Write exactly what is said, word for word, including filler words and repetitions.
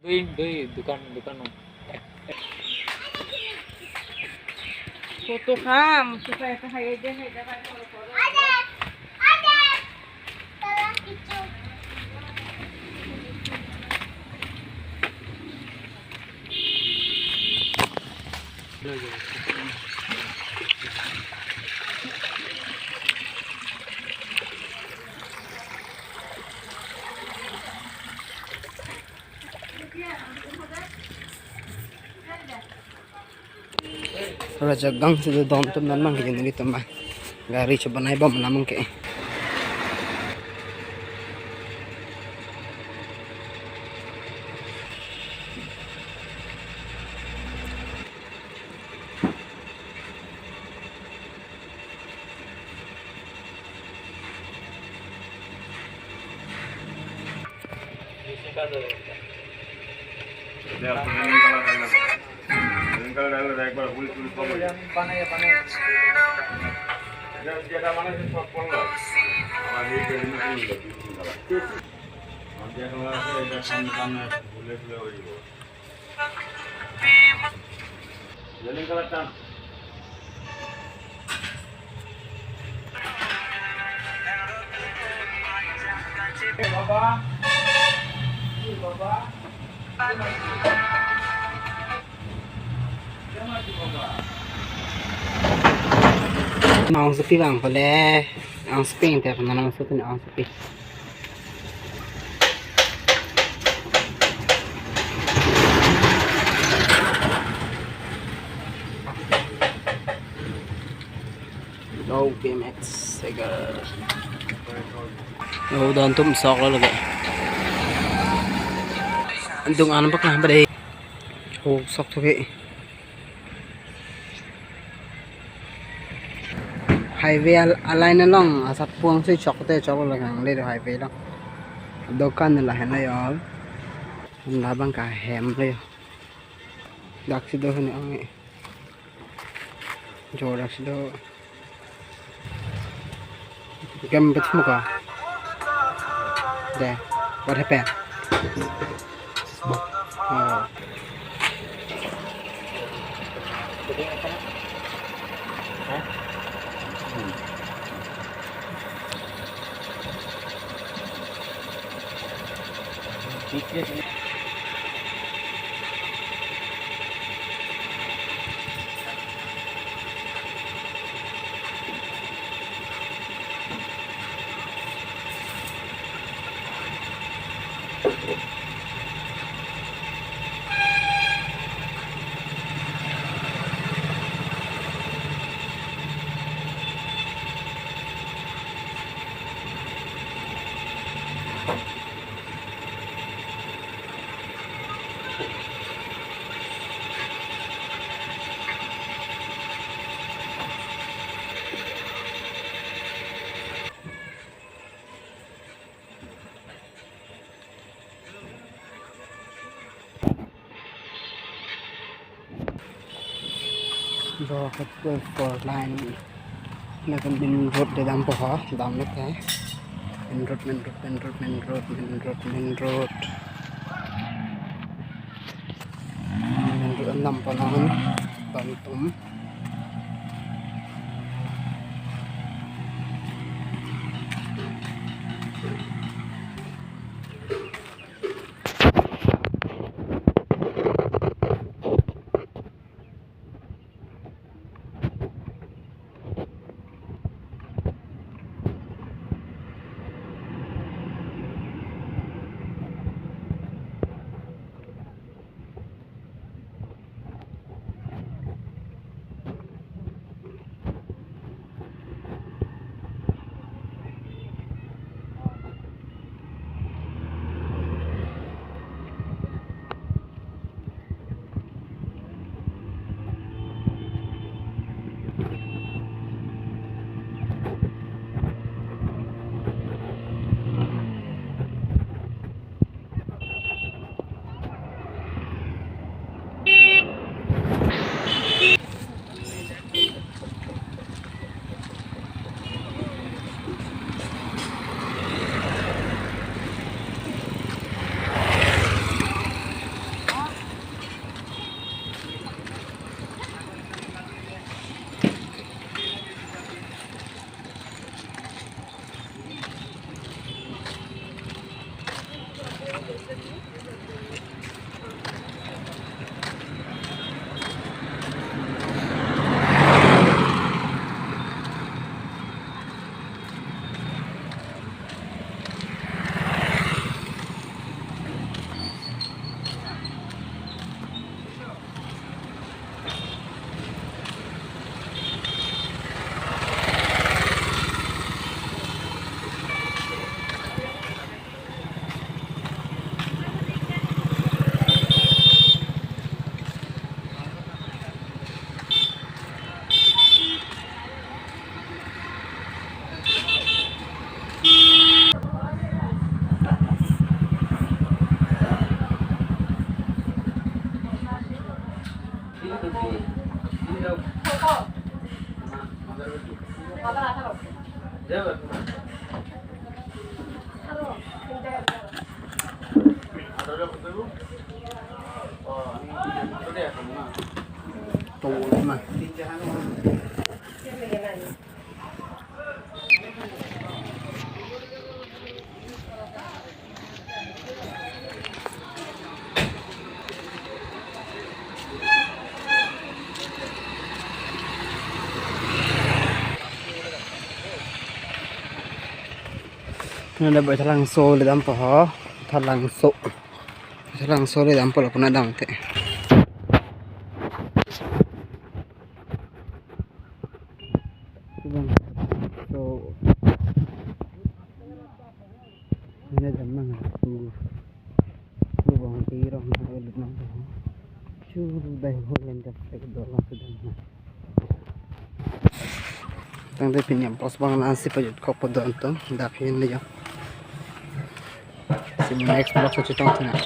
Doi, doi, dukan, dukan. Photo kam, supaya ta hai aja, hai aja, hai aja. Raja gang si do don atum nang mang ke jeni atum ba. Gari chebanai bom alam ke. Nangsopi bang pale, nangsopi te nangsopi, nangsopi. Oh, B M X Seger. Oh, don atum sok lo lagi. Antung an paklang pada. Oh, sok tu ke. Highway al-, a-line along asap puang si chok te chok lo kang le highway along. Dukan lahenlo yo. Labang ke hem lo yo. Dak si do hini ang e. Jorak si do. Game bet mo ka? De, what happened? Oh. Ro ke four lane. Lapen main road de dampo ho, damlo ke. Main road, main road, main road, main road, main road, main road. Main road an dampo non, don atum. Nada Baithalangso le dampo ho. Baithalangso. Baithalangso le dampo lo puna dam te. So, nada mang tu. Lubang tirong na ulit nang tu. Chu dai ho len jap se do lang sedang na. Tangte pini apost abang la-ansi pajutkokpo don atum, dak hin le jo. Si next vlog si chetong tha na.